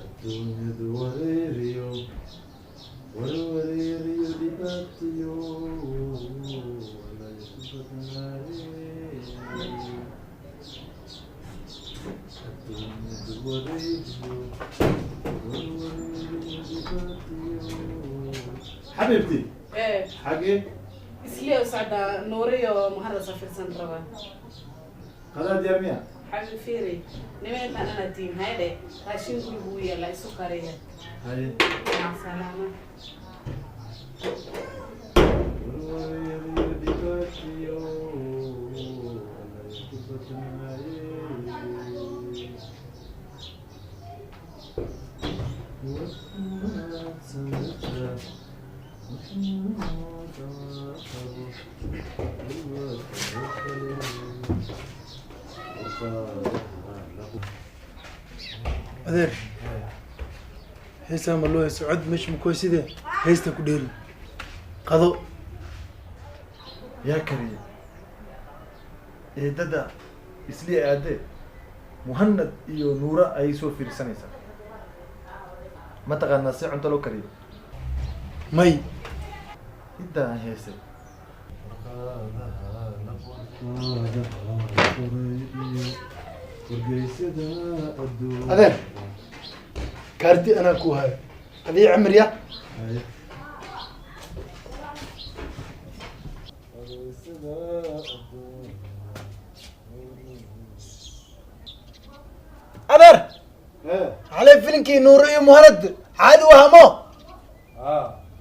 Adduunyadu wareeriyo, warwareeriyo, dhibaatiyo walaysku badnaaye. Adduunyadu wareeriyo, warwareeriyo, dhibaatiyo. Xabiibti. Ee. Xagee? Islee u socdaa, Nuuriyo Muharra safirsan rabaa. Qadaa diyaar miya? Xabi, fiiri, nimankan ana tiin haydhe, raashin gurigu u yaala, isu kariya. Haye. Maca salaama. Warwareeriyo, dhibaatiyo walaysku badnaaye. Waxaad samaysaa, qabo. Adeer, heestaa ma loo heeso? Cod meesha makuwa sidee heesta ku dheeri qado. Yaa kariyey? Eedada Islii aadee, Muhanad iyo Nuura ayay soo fiirsanaysaa. Ma taqaanaa si cunto loo kariyo? May. Intaa aan heesay. Adeer, kaarti anaa ku hayo, adii cimriya. Adeer, xalay filinkii Nuuro iyo Muhanad caadi u hamo.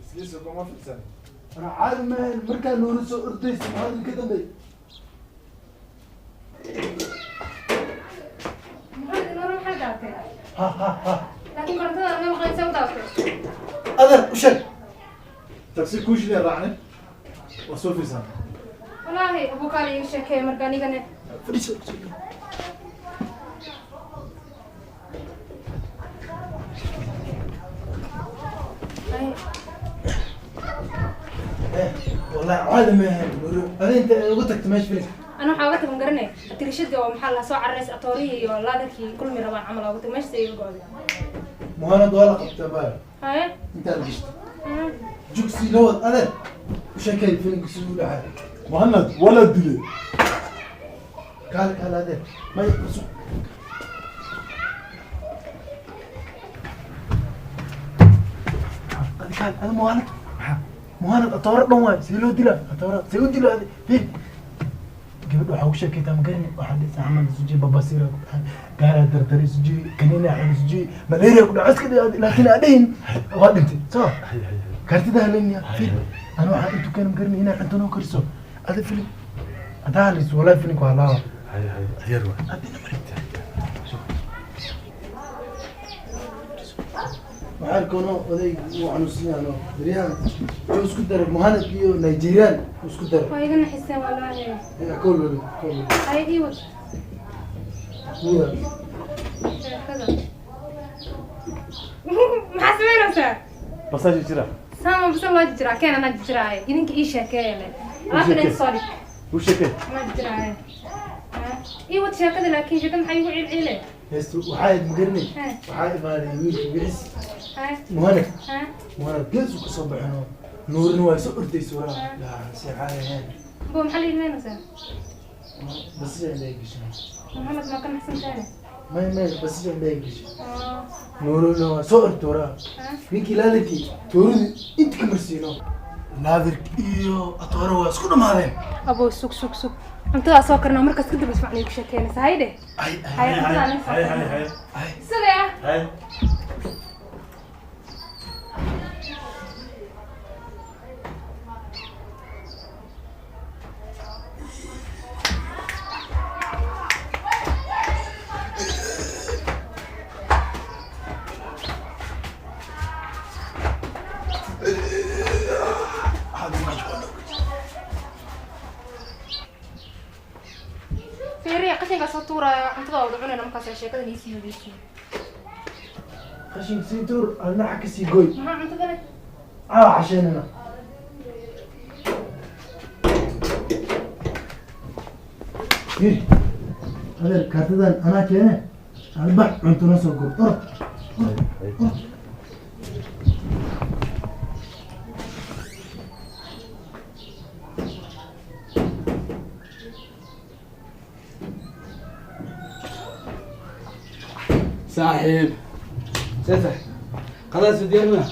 Isliisa kuma filsan. Caadi maahan markaa Nuuro soo ordaysa, Muhanad ka dambey. Maxamed, Nuuro, maxaa daatay? Ha ha ha. Laakiin korontada ma maqlaysa, u daatay. Adeer, u sheeg. Taksi kuushideen raacnay, waa soo fiirsan. Wallaahi abukaal iiga sheekeey marka anigane. Fadhiiso. Ay. Wallahi caadi maahan Nuuro, adi inta ugu tagta meesha filinka. Ana waxaa uga tagan garanay atirishadii oo maxaa la soo cararaysa, atoorihii iyo laadarkii kulmi rabaan camal uga tag meesha iga go'day. Muhanad waa la qabtaa baa. Haye. Intaa la gishta jugsi lawad. Adeer, u sheekay filinka siduu u dhacay. Muhanad waa la dilay. Kaale, kaale, adeer, may. Adi kaale, adi Muhanad, Muhanad atooro dhan waay, see loo dilaa atoora, see u dilaa? Adi fiir, gabadha waxaa ugu sheekaytaa ma garani, waxaa dhisa camal suji babasiira ku dhacay, gaaraa dardaray, suji kaniina cun, suji malaria ku dhacay, iska dhig, laakiin aa dhihin waa dhintay soo kartida halenya. Fiir, ana waxaan intu keena ma garani inay cunto noo kariso. Adi filim hadaa halayso, wallahi filimka waa laawa. Diyaar waay. Adina marinta waxaa arkoono oday uu xanuunsan yahay beryahan, wuxuu isku daray Muhanad iyo Nigerian uu isku daray. Waa iga naxiseen wallaahi. Kolol kolol. Haye, ii wad. Buda. Sheekada maxaa samaynaysaa? Basaashi jira. Sama basal loo jijiraa? Keen, anaa jijiraaye, idinka ii sheekeeye le, alaabtan inta soo dhig. U sheekay. Anaa jijiraaye, ii wad sheekada, laakiin sheekada maxaa igu ciilciile? Heestu waxaa ahayd magaranay. Waxaa imaaday wiilka wicis. Muhanad. Muhanad geesu kasoo baxino, Nuurina waa soo ordaysa waraa laa seexaa ahayn. Bo, maxaa la ilmeynaysaa? Basasha indhaha gashay. Maxamed maa ka naxsan tahay? May may, basasha indhaha gashay. Nuurina waa soo orday waraa. Ninkii laadarkii tooradii inta ka marsiino, laadarki iyo atoore waa isku dhamaadeen. Abow, sug sug sug, cuntadaa soo karnaa, markaas kadib isfacan iigu sheekeynaysa. Haydhe. Ay. Haye, cuntadaa nin soo Hay hay. karnaa. Hay. Ay. Sidee ah? Hay. Fiiriya, qashinkaa soo tuuraayo, cuntada wada cunayna, markaas ay sheekadan iisii wadeysiin. Qashinka sii tuur, adna xag ka sii gooy. Maxaa cuntadan Caawa casheynana. Fiiri adeer, kaartadan anaa keene, albax cunto noo soo gur. Orod, orod, orod. Saaxiib, seesax qadada soo diyaar ma?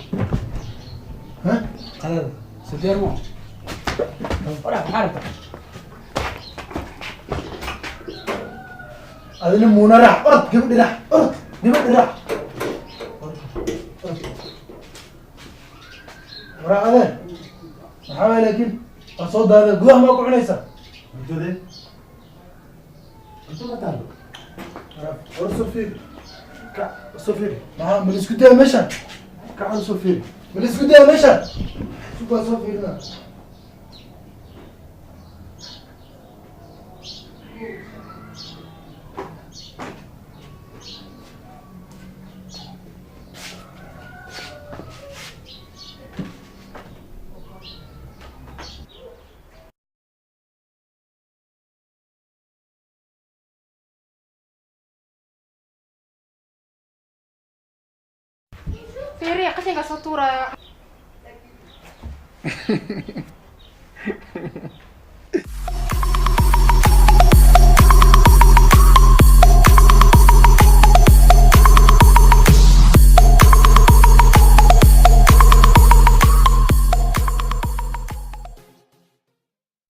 Ha? Qadada soo diyaar ma? Warax, maxaa rabtaa? Adina muuna raac. Orod, gabadhi raac. Orod, gabadhi raac. Orod, orod. Waraa adeer, maxaa waay? Laakiin waa soo daada, gudaha maa ku cunaysaa? Cuntadee? Cunto ma taalo. War soo fiiri, kac, soo fiiri. Maxaa ma la isku daya meeshaan? Kac, soo fiiri. Ma la isku daya meeshaan? Sug, waa soo fiirina. Fiiriya, qashinkaa soo tuuraya.